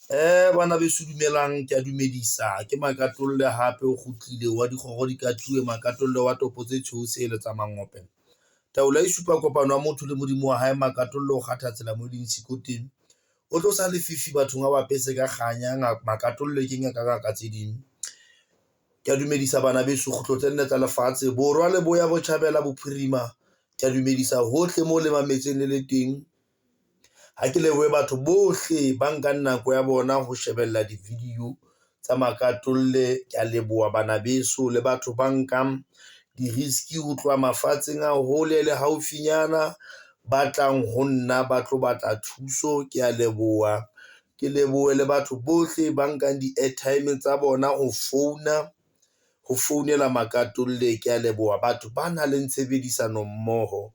Bana beso dumelang ke ya dumedisa ke Makatolle hape o kgutlile wa dikgoro di katuwe Makatolle wa topo tse tshweu sele tsa mangope. Taolo e supa kopano ya motho le Modimo wa hae. Makatolle o kgatha tsela mo leng siko teng, o tlosa lefifi bathong, a ba apese ka kganya. Makatolle ke ngaka ka tse ding. Ke ya dumedisa bana beso kgutlo tse nne tsa lefatshe Borwa, Leboya Botjhabela, Bophirima ke ya dumedisa hohle mo le mametseng le le teng. Ha ke lebohe batho bohle ba nkang nako ya bona ho shebella di-video tsa Makatolle. Ke ya leboha bana beso le batho ba nkang di-risk ho tloha mafatsheng a hole le haufinyana ba tlang ho nna ba tlo batla thuso. Ke ya leboha ke lebohe le batho bohle ba nkang di-airtime tsa bona ho founa ho founela Makatolle. Ke ya leboha batho ba nang le tshebedisano mmoho.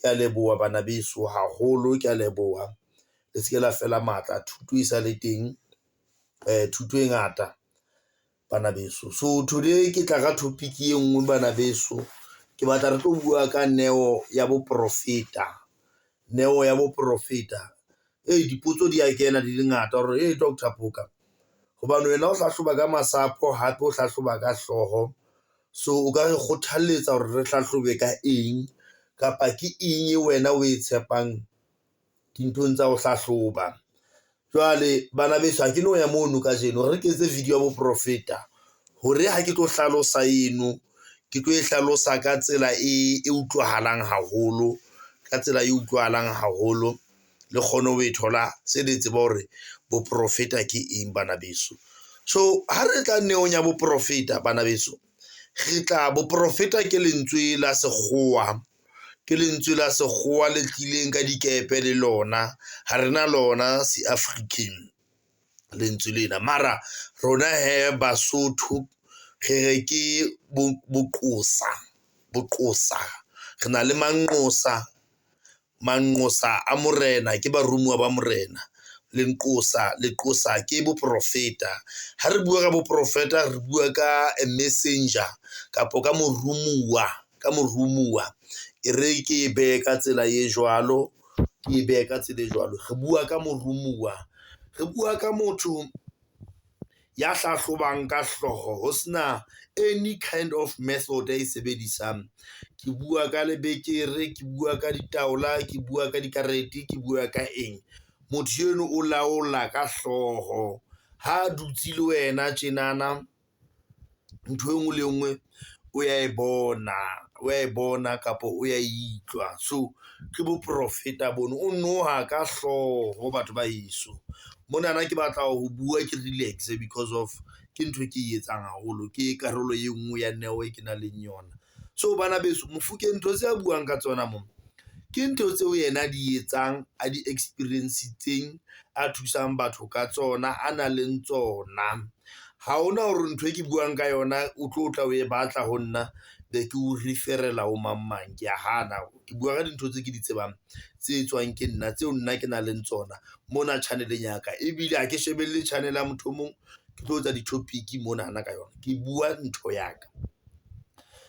Ke ya leboha bana beso haholo, ke ya leboha le seke la fela matla. Thuto e sale teng, thuto e ngata bana beso. So today ke tla ka topic e ngwe bana beso, ke batla re tlo bua ka neo ya boprofeta, neo ya boprofeta. Ee, dipotso di ya kena di le ngata hore hey Doctor Phoka hobane wena o hlahloba ka masapo hape o hlahloba ka hlooho. So o ka re kgothalletsa hore re hlahlobe ka eng kapa ke eng e wena o e tshepang dinthong tsa ho hlahloba. Jwale bana beso ha ke no ya mono kajeno re ke etse video ya boprofeta hore ha ke tlo hlalosa eno, ke tlo e hlalosa ka tsela e utlwahalang haholo, ka tsela e utlwahalang haholo, le kgone ho e thola se le tseba hore boprofeta ke eng bana beso. So ha re tla neong ya boprofeta bana beso, re tla boprofeta ke lentswe la sekgowa, ke lentswe la sekgowa le tlileng ka dikepe le lona ha rena lona se-African lentswe lena mara rona hee Basotho re re ke boqosa boqosa re na le manqosa, manqosa a morena ke baromuwa ba morena. Lenqosa leqosa ke boprofeta. Ha re bua ka boprofeta, re bua ka messenger kapa ka morumuwa ka morumuwa. E re ke e behe ka tsela e jwalo, ke e behe ka tsela e jwalo. Re bua ka morumuwa, re bua ka motho ya hlahlobang ka hlooho ho sena any kind of method e sebedisang. Ke bua ka lebekere, ke bua ka ditaola, ke bua ka dikarete, ke bua ka eng. Motho eno o laola ka hlooho ha a dutse le wena tjenana, ntho engwe le engwe o ya e bona, o ya e bona kapa o ya utlwa. So ke boprofeta bono o noha ka hlooho batho ba heso mona na ke batla ho bua ke relax because of ke ntho e ke e etsang haholo, ke karolo e nngwe ya neo e kenang le yona. So bana beso Mofokeng ntho tse a buang ka tsona mo ke ntho tseo yena a di etsang, a di experience-itseng a thusang batho ka tsona, a nang le tsona. Ha hona hore ntho e ke buang ka yona, o tlo tla o e batla ho nna be ke o refer-ela ho mang mang ke ya hana. Ke bua ka dintho tse ke di tsebang tse etswang ke nna tseo nna ke nang le tsona mona channel-eng ya ka ebile ha ke shebelle channel ya motho o mong ke tlo etsa di-topic mona na ka yona, ke bua ntho ya ka.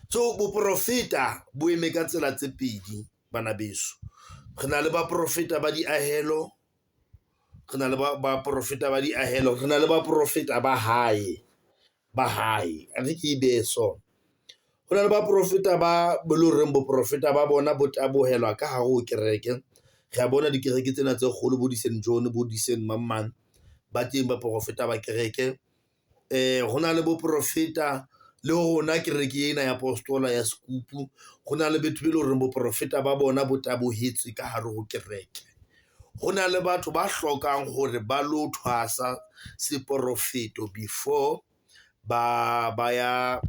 So boprofeta bo eme ka tsela tse pedi bana beso, re na le baprofeta ba diahelo, re na le baprofeta ba diahelo, re na le baprofeta ba hae ba hae. A re ke behe so, ho na le baprofeta ba bo le horeng boprofeta ba bona bo tabohelwa ka hare ho kereke. Re a bona dikereke tsena tse kgolo bo di-St John bo di-St mang mang, ba teng baprofeta ba kereke. Ho na le boprofeta le rona kereke ena ya Apostola ya Sekupu, ho na le batho be leng hore boprofeta ba bona bo tabohetse ka hare ho kereke. Ho na le batho ba hlokang hore ba lo thwasa seporofeto before ba ya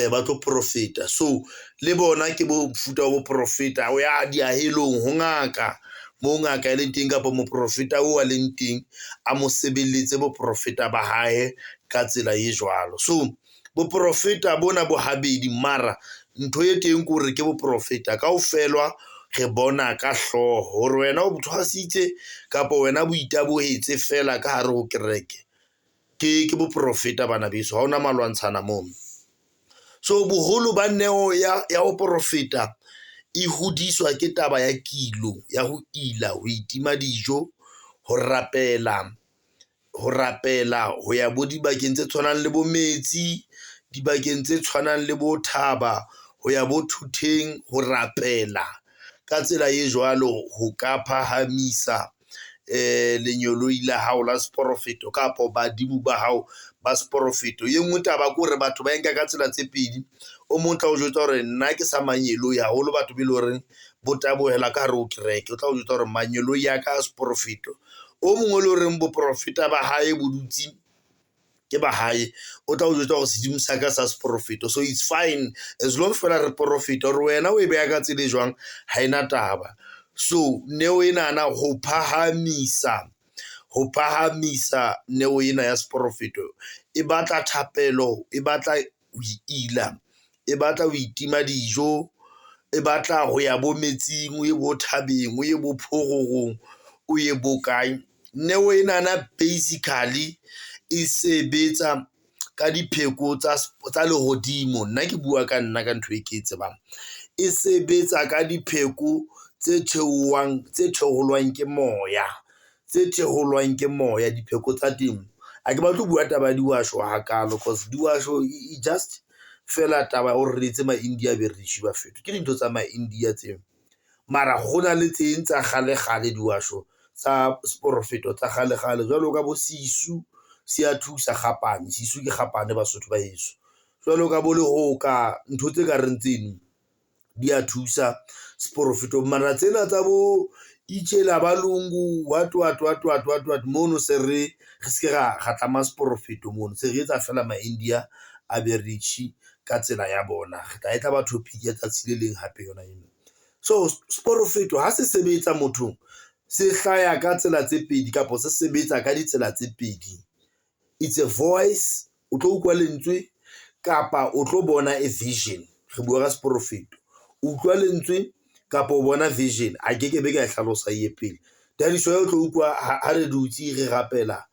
ba tlo profeta. So le bona ke bo mofuta wa boprofeta o ya diahelong ho ngaka moo ngaka e leng teng kapa moprofeta oo a leng teng a mo sebeletse boprofeta ba hae ka tsela e jwalo. So boprofeta bona bo habedi mara ntho e teng ke hore ke boprofeta kaofela re bona ka hlooho hore wena o thwasitse kapa wena bo itabohetse fela ka hare ho kereke. Ke boprofeta bana beso, ha hona malwantshana mono. So boholo ba neo ya ho profeta e hodiswa ke taba ya kilo ya ho ila, ho itima dijo, ho rapela. Ho rapela ho ya bo dibakeng tse tshwanang le bo metsi, dibakeng tse tshwanang le bo thaba, ho ya bo thoteng ho rapela ka tsela e jwalo ho ka phahamisa lenyoloi la hao la seporofeto kapa badimo ba hao ba seporofeto. E nngwe taba ke hore batho ba e nka ka tsela tse pedi. O mong o tla o jwetsa hore nna ke sa manyeloi haholo batho be eleng hore bo tabohela ka hare ho kereke, o tla o jwetsa hore manyeloi a ka seporofeto. O mong e leng horeng boprofeta ba hae bo dutse ke ba hae, o tla o jwetsa hore sedimo sa ka sa seporofeto. So it's fine as long feela re profeta hore wena o e beha ka tsela e jwang, ha ena taba. So neo ena na ho phahamisa neo ena ya seporofeto e batla thapelo, e batla ho ila, e batla ho itima dijo, e batla ho ya bo metsing, o ye bo thabeng, o ye bo phororong, o ye bo kae. Neo ena na basically e sebetsa ka dipheko tsa lehodimo. Nna ke bua ka nna ka ntho e ke e tsebang, e sebetsa ka dipheko tse theohang, tse theolwang ke moya, tse theolwang ke moya dipheko tsa temo. Ha ke batle ho bua taba ya diwasho hakalo cause diwasho e just feela taba ya hore re etse ma-India be rich bafethu ke dintho tsa ma-India tseo. Mara hona le tse ding tsa kgale kgale diwasho tsa seporofeto tsa kgale kgale jwalo ka bo sisu se ya thusa kgapane, sisu ke kgapane Basotho ba heso jwalo ka bo lehoka ntho tse kareng tseno di ya thusa seporofetong. Mara tsena tsa bo itjela balungu what what what what what what mono se re se ke ra tlama seporofeto mono se re etsa feela ma-India a be rich ka tsela ya bona. Re tla e tla ba topic ya tsatsi le leng hape yona eno. So seporofeto ha se sebetsa mothong se hlaya ka tsela tse pedi kapa se sebetsa ka ditsela tse pedi. It's a voice, o tlo utlwa lentswe kapa o tlo bona a vision. Re bua ka seporofeto, o utlwa lentswe kapa o bona vision. A ke ke be ka e hlalosa e ye pele. That is why o tlo utlwa ha re dutse re rapela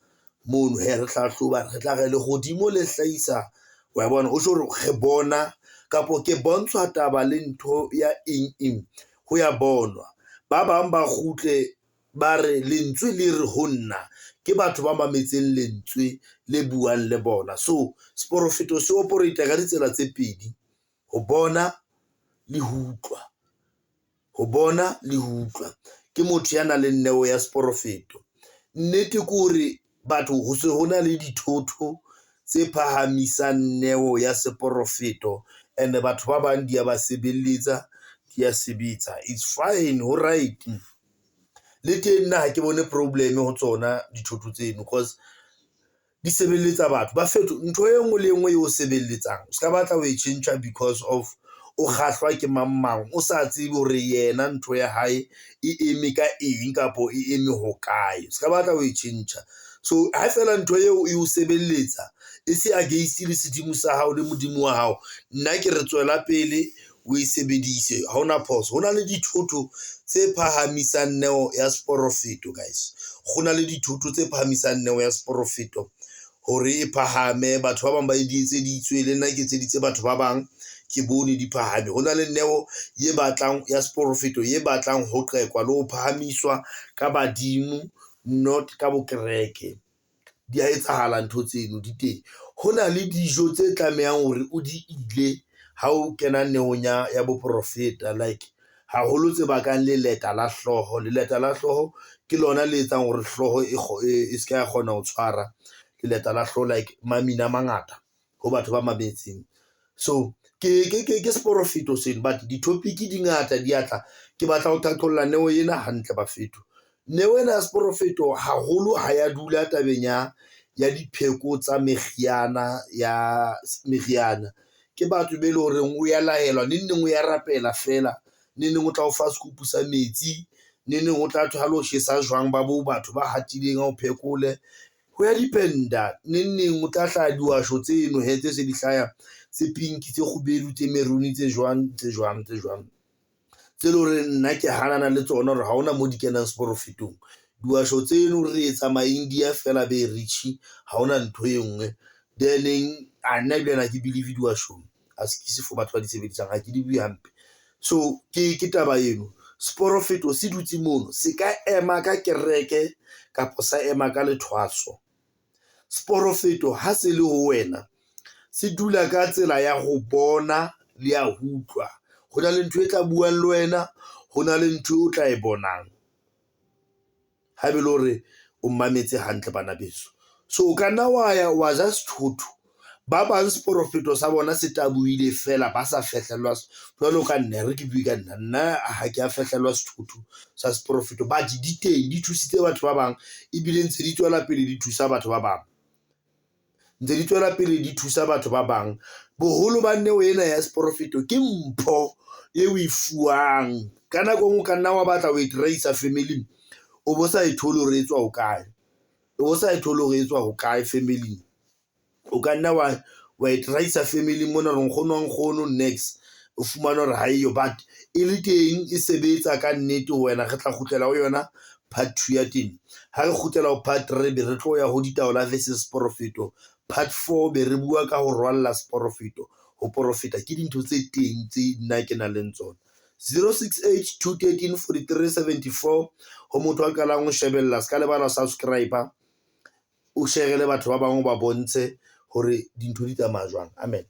mono hee re hlahloba, re tla re lehodimo le hlahisa wa bona, o tjho hore re bona kapo ke bontshwa taba le ntho ya eng eng ho ya bonwa. Ba bang ba kgutle ba re lentswe le re ho nna ke batho ba mametseng lentswe le buang le bona. So seporofeto se operate ka ditsela tse pedi, ho bona le ho utlwa, ho bona le ho utlwa. Ke motho ya nang le neo ya seporofeto. Nnete ke hore batho ho se ho na le dithoto tse phahamisang neo ya seporofeto and batho ba bang di ya ba sebeletsa, di ya sebetsa. It's fine, ho right. Le teng nna ha ke bone problem ho tsona dithoto tseno cause di sebeletsa batho ba fetho. Ntho e nngwe le e nngwe eo sebeletsang o ska batla ho e tjhentjha because of o kgahlwa ke mang mang, o sa tsebe hore yena ntho ya hae e eme ka eng kapo e eme hokae. O ska batla ho e tjhentjha. So ha feela ntho eo e o sebeletsa e se against le sedimo sa hao le Modimo wa hao, nna ke re tswela pele o e sebedise, ha hona phoso. Ho na le dithoto tse phahamisang neo ya seporofeto guys, ho na le dithoto tse phahamisang neo ya seporofeto hore e phahame. Batho ba bang ba di etseditswe, le nna ke etseditse batho ba bang, ke bone di phahame. Ho na le neo e batlang ya seporofeto e batlang ho qekwa le ho phahamiswa ka badimo, not ka bo kereke. Di a etsahala ntho tseno di teng. Ho na le dijo tse tlamehang hore o di ile ha o kena neong ya boprofeta, like haholo tse bakang leleta la hlooho. Leleta la hlooho ke lona le etsang hore hlooho e se ka ya kgona ho tshwara leleta la hlooho, like mamina a mangata ho batho ba mametseng. So ke seporofeto seno, but di-topic di ngata di a tla. Ke batla ho qhaqholla neo ena hantle bafethu. Neo ena ya seporofeto haholo ha ya dula tabeng ya dipheko tsa meriana ya meriana. Ke batho be leng horeng o ya laelwa neng neng o ya rapela feela, neng neng o tla o fa sekupu sa metsi, neng neng o tla thwe ha lo tjhesa jwang ba bo batho ba hatileng a o phekole. Ho ya depend-a neng neng o tla hlaha diwasho tseno hee tse se di hlaya tse pink, tse kgubedu, tse maroon, tse jwang tse jwang tse jwang, tse leng hore nna ke hanana le tsona hore ha hona mo di kenang seporofetong. Diwasho tseno re etsa ma-India feela be rich, ha hona ntho e nngwe. Then a nna ebilane ha ke believe diwashong, askies for batho ba di sebedisang, ha ke di bue hampe. So ke taba eno. Seporofeto se dutse mono, se ka ema ka kereke kapa sa ema ka lethwaso. Seporofeto ha se le ho wena se dula ka tsela ya ho bona le ya ho utlwa. Ho na le ntho e tla buang le wena, ho na le ntho o tla e bonang haeba e le hore o mmametse hantle bana beso. So o ka nna wa ya wa ja sethotho. Ba bang seporofeto sa bona se tabohile feela, ba sa fehlelwa jwalo ka nna e re ke bue ka nna, nna ha ke a fehlelwa sethotho sa seporofeto, but di teng di thusitse batho ba bang ebile ntse di tswela pele di thusa batho ba bang, ntse di tswela pele di thusa batho ba bang. Boholo ba neo ena ya seporofeto ke mpho e o e fuwang ka nako e nngwe o ka nna wa batla ho e trace-a family-ng, o bo sa e thole hore e tswa hokae, o bo sa e thole hore e tswa hokae family-ng. O ka nna wa e trace-a family-ng mona hore nkgono wa nkgono next o fumane hore ha eyo, but e le teng e sebetsa ka nnete ho wena. Re tla kgutlela ho yona part two ya teng. Ha re kgutlela ho part three, be re tlo ya ho ditaola versus seporofeto. Part four be re bua ka ho rwalla seporofeto, ho porofeta ke dintho tse teng tse nna ke nang le tsona. 068 213 43 74 ho motho a qalang ho shebella, ska lebala ho subscribe, o share le batho ba bang, o ba bontshe hore dintho di tsamaya jwang. Amen.